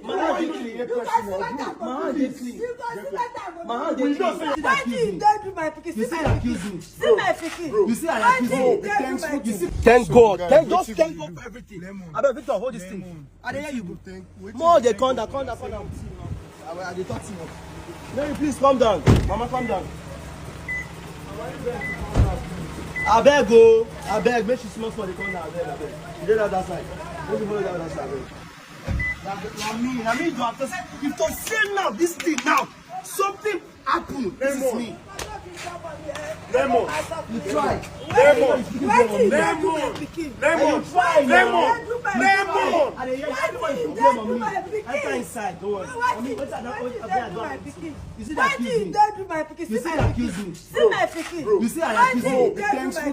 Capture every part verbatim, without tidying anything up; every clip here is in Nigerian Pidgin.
My hand dey clean. My hand dey clean. My hand dey clean. You see, accuse me. See my pikin. You see, accuse me. You see, I accuse you. You see, thank God. Thank, just thank God for everything. Abeg, Victor, hold this thing. I dey hear you. More dey come down, come down, come down. I, I dey talk too much. Mary, please come down. Mama, come down. Abeg o, abeg, make she small small dey come down, abeg, abeg. She dey that, that side. Make you follow that, that side, abeg. Na, na me, na me do am. If to say now, this thing now, something happen. This is me. Lemon. You try. Lemon. Lemon. Lemon. Lemon. Lemon. I dey hear everybody complain on me. Enter inside, don't worry. I mean, wetin I don, wetin I don do? You see that accuse me. You see that accuse me. See my pikin. You see I accuse me.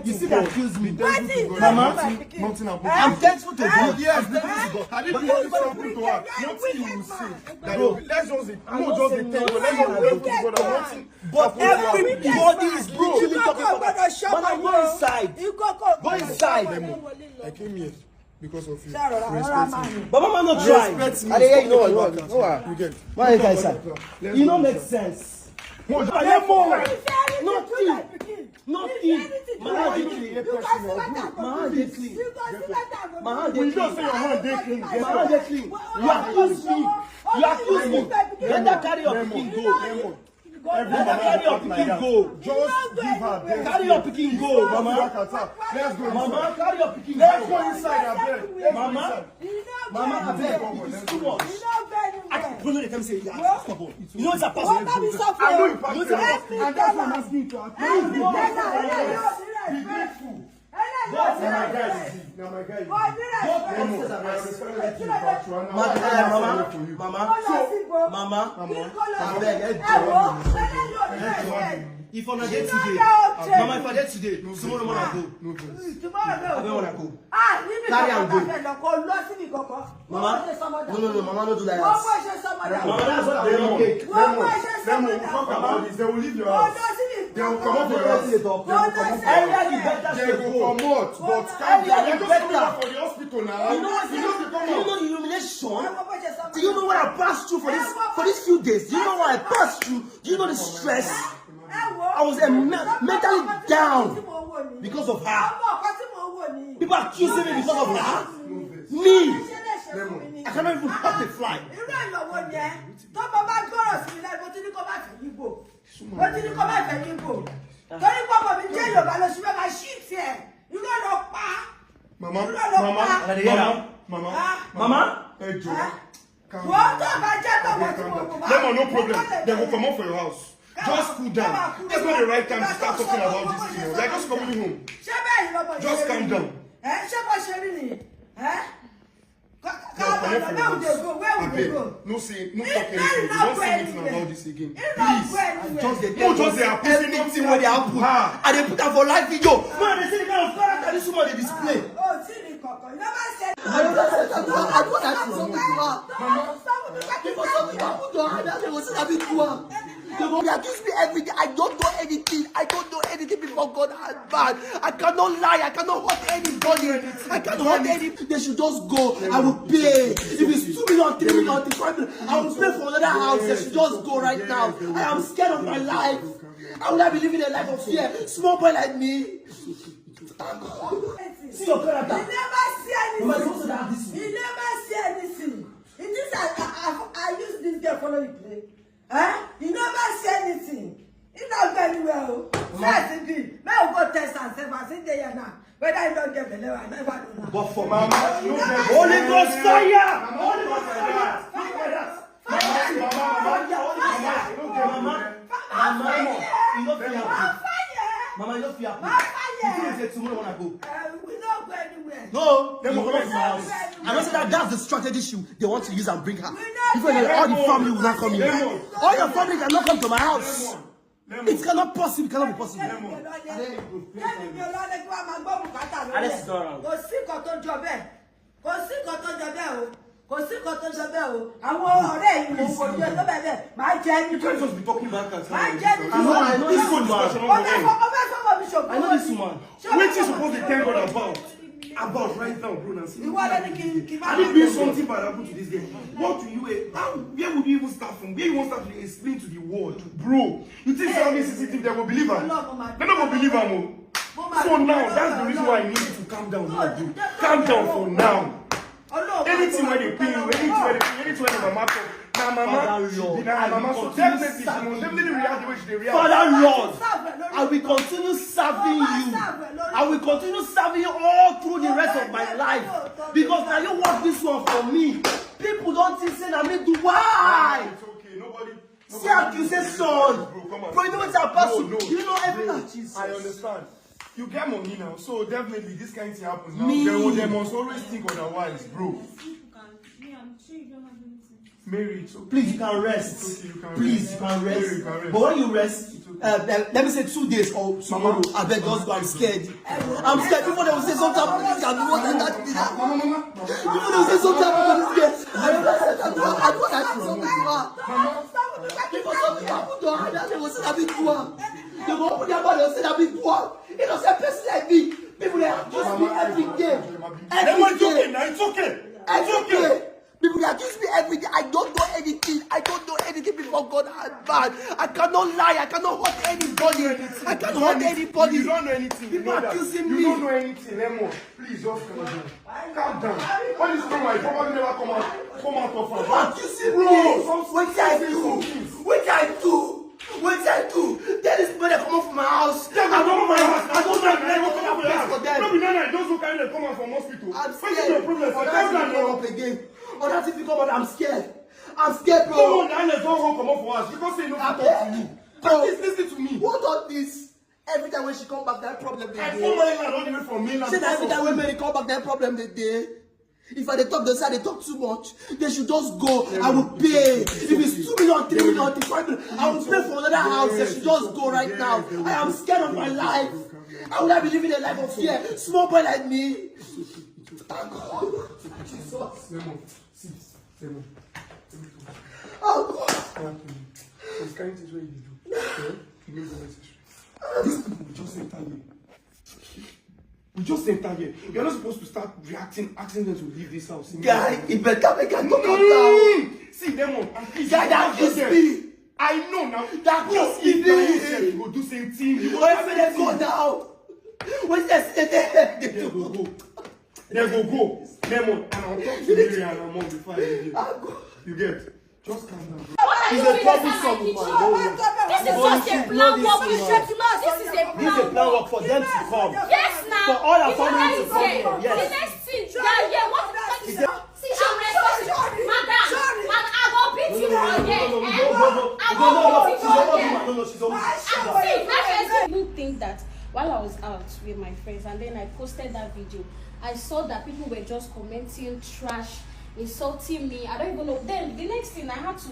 You see that accuse me. Mama, nothing happen. I'm thankful to God. Yes, thankful to God. Have you been able to prove to her? Nothing you will say. That you, let's just, no, just dey thank God. Let's just pray to God. Nothing. But everybody is literally talking about that. Man, I go inside. Go inside. I came here because of you. Respect me. But mama no try. Respect me. I dey hear you. No, no, no. You get. Why you guys say? You no make sense. Lemon. Nothing. Nothing. My hand dey clean. My hand dey clean. My hand dey clean. We know say your hand dey clean. My hand dey clean. You accuse me. You accuse me. Let her carry your pikin go. Let her carry your pikin go. Just give her. Carry your pikin go, mama. Let's go. Mama, carry your pikin go. Let's go inside, abeg. Mama, mama, abeg, it is too much. I can put on the time say, yeah, stop. You know it's a pastor. I know you pastor. And that's why I'm asking you to ask. Be grateful. But na my guys, na my guys. But no, I respect you, but you are not. Mama, mama, mama, mama, abeg, ẹ jọ̀ọ́. If una dey today, mama, if I dey today, tomorrow morning I go. No vex. Tomorrow I go. Carry am go. Mama, no, no, no, mama, no do like that. Mama, that's what I want. Lemon, Lemon, we talk about this. They will leave your house. They will come up for your house. They will come up for your house. Earlier the better. They go come out, but calm down. They just come out for the hospital now. You know what? You know the humiliation. Do you know what I passed through for this, for these few days? Do you know what I passed through? Do you know the stress? I was a me-, mentally down because of her. People accusing me because of her. Me, I cannot even hurt a fly. Irú èèyàn wo ni ẹ́? Tó bá bá gbọ́rọ̀ sí mi lẹ́nu, mo ti ní kó má fẹ́ yín bò. Mo ti ní kó má fẹ́ yín bò. Torí pé ọmọ mi jẹ́ Yorùbá lóṣù mẹ́fà, ṣí ìtì ẹ̀. Irú ló pa. Mama, mama, mama, mama, ẹ jọ̀ọ́. Wọ́n tó bá jẹ́ tọmọ tí mo mọ̀ bá. Lemon, no problem. They go comot for your house. Just cool down. It's not the right time to start talking about this thing. They are just coming home. Just calm down. Ẹ ṣé bó ṣe rí nìyẹn? Ẹ? Calm down. Where we dey go? Where we dey go? No say, no talk anything. We don't say anything about this again. Please. Just dey, no, just dey appreciate anything wey dey happen. I dey put am for live video. No, I dey see the kind of character this woman dey display. Oh, see the kọ̀kọ̀. You never said. I don't, I don't, I don't like to do am. People, some people put your hand out, they go say, "I be do am." They go, they accuse me every day. I don't know anything. I don't know anything before God and man. I cannot lie. I cannot hurt anybody. I can't hurt any. They should just go. I will pay. If it's two million, three million, three million, I will pay for another house. They should just go right now. I am scared of my life. I would not be living a life of fear. Small boy like me. See your character. You never see anything. You never see anything. It is I, I, I, I use this girl follow you play. Eh? You never see anything. You not go anywhere. Oh. See as it be. Now go test and sef as it dey here now. Whether you don't get belle, I never know now. But for mama, you never see Holy Ghost fire! Holy Ghost fire! Fire! Fire! Mama, mama, mama, mama, mama, you no fit happen. Mama, you no fit happen. You think say tomorrow wanna go? Uh, we no go anywhere. No, you go my house. I know say that that's the strategy she, they want to use and bring her. Before you know, all the family will not come here. All your family cannot come to my house. It cannot possible. It cannot be possible. Alex is not around. Kò sí nǹkan tó jọ bẹ́ẹ̀. Kò sí nǹkan tó jọ bẹ́ẹ̀ o. Kò sí nǹkan tó jọ bẹ́ẹ̀ o. Àwọn ọ̀rẹ́ yìí mo fojú ẹ tó bẹ́ẹ̀ bẹ́ẹ̀. Máa jẹ ẹni. You can't just be talking back and forth. Máa jẹ ẹni. I know, I know this woman. Ó fẹ́ fọ́, ó fẹ́ fọ́ mi ṣògbọ́n. I know this woman. Wetin you suppose dey thank God about? About right now, bro, now see. Ìwọ lẹni kí n kí n má Had it been something bad happened to this girl, what do you, eh, how, where would you even start from? Where you want to start to explain to the world, bro? You think how this C C T V they will believe am? They no go believe am o. So now that's the reason why I need you to calm down now, bro. Calm down for now. Anything wey dey pain you, anything wey dey pain you, anything wey dey mama talk, na mama she be, na mama, so definitely she must definitely react the way she dey react. Father Lord, I will continue serving you. I will continue serving you all through the rest of my life because now you work this one for me. People don't think say na me do why. It's okay, nobody. See accusation. Bro, you know what I pass No, no. You know everything. Jesus. I understand. You get money now, so definitely this kind thing happen now. Me. They, will- they must always think otherwise, bro. Mary, it's okay. Please, you can rest. It's okay, you can Please, rest. you can Mary, rest. you can rest. But when you rest, uh, let, let me say two days or tomorrow, I beg God, I'm scared. I'm scared. People they will say something about this guy. What that that did that? Mama, mama, mama. People they will say something about this guy. I don't know. I don't know. I don't know. People something happen to her. They will say that big one. They go open their mouth. They will say that big one. You know, say person like me. People they accuse me every day. Everyone, Every it's okay day. now. It's okay. It's Every okay. day. People they accuse me every day. I don't know anything. I don't know anything before God and man. I cannot lie. I cannot hurt anybody. I can't hurt anybody. You don't know anything. People You know that. accusing You me. Don't know anything, Lemon. Please just calm down. Calm down. All this trauma, you probably never come out, come out of her. Accusing Bro, me. some What I some do? things. What I do? What I do? Tell this brother come off my house. Tell them come off my house. I don't know. Tell them come off my Place for house. them. No be nine nine, just go carry them come out from hospital. I'm Wetin be scared. your problem? Sir? Other Tell thing them come now. Up again. Other thing come up. I'm scared. I'm scared, No, bro. na let's go home, comot for house because say you no fit I'm talk to scared. me. Please listen to me. What all this? Every time when she come back, that problem dey I dey. come mainland all the way from mainland. Say that every Because time of when Mary come back, that problem dey dey. If I dey talk, they say I dey talk too much. They should just go. I will pay. If it's two million, three million, three million, I will pay for another house. They should just go right now. I am scared of my life. I would not be living a life of fear. Small boy like me. Thank God. Jesus. Lemon, sit. Lemon. Oh God. Thank you. Some kind things wey you do. Eh? You no go necessary. These people will just enter here. We just enter here. You're not supposed to start reacting, asking them to leave this house. Guy, you better make I talk am now. See them on. And please, Guy, that don't kiss do me. I know now. That Bro, kiss me. If na you sef, you go do same thing. You go Why say they go now? Why say they They go go. They go go. Lemon. And I'll talk to Mary and her mom before I leave you. You get? Just calm down. He's a troublesome woman. Don't worry. This is just a plan work. This is a This is a plan plan work. Work for them to come. Yes, now. For all our You family know to what come I'm here. saying. The Yes. next thing, yeah, yeah, what the Is is it- that? See, I'm respecting. Madam, madam, I go beat you No, no, again. no, no, Eh? no, no, no, no, I no, go no, beat you no, again. no, no, she's a woman. See, that is even think that while I was out with my friends and then I posted that video, I saw that people were just commenting trash, insulting me. I don't even know. Then the next thing I had to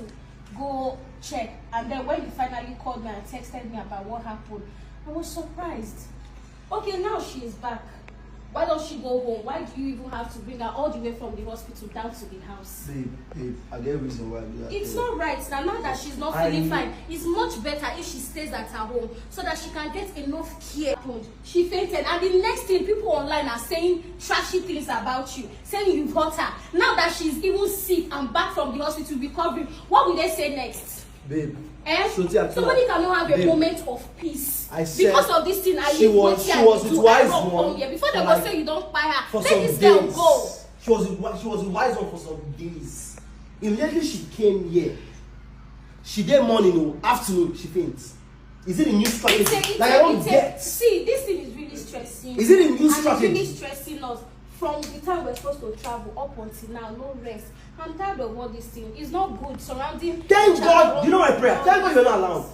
go check, and then when you finally called me and texted me about what happened, I was surprised. Okay, now she is back. Why don't she go home? Why do you even have to bring her all the way from the hospital down to the house? Babe, babe, I get reason why I do that. It's Babe. Not right now. Now that she's not I feeling know. Fine, it's much better if she stays at her home so that she can get enough care. She fainted, and the next thing, people online are saying trashy things about you, saying you've hurt her. Now that she's even sick and back from the hospital recovering, what will they say next? Babe, Eh? Shoti Akila, Somebody cannot have a babe, moment of peace. I said Because of this thing, I she leave was- what she I was do. with wise I don't one come here. Before they for go like- say you don't buy her. for Let some this girl days. Go. She was with, she was with wise one for some days. Immediately she came here, she did morning, oh, afternoon she faints. Is it a new strategy? It's a, it's Like a, I don't it's a, get. See, this thing is really stressing. Is it a new And strategy? It's really stressing us. From the time we're supposed to travel up until now, no rest. I'm tired of all this thing. It's not good surrounding. Thank each God. other. You know my prayer. Thank God you're not around.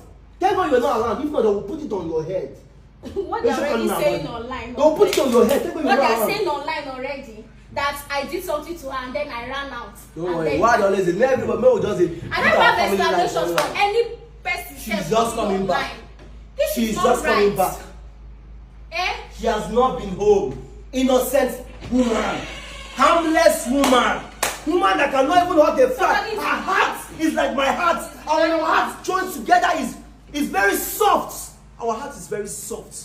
Thank God you're not around. If not, they will put it on your head. What They they're should already come saying now. Online. They will put it on your head. Thank God What you're not they're around. Saying online already that I did something to her and then I ran out. Don't And worry. then Why they always say, let everybody, may we just say, I don't have explanation for any person. She's Said just put it coming back. Online. This She's is not just right. Coming back. Eh? She has not been home. Innocent woman. Harmless woman. Woman that cannot even hug a fly. Somebody Her heart is like my heart. Our heart joined together is, is very soft. Our heart is very soft.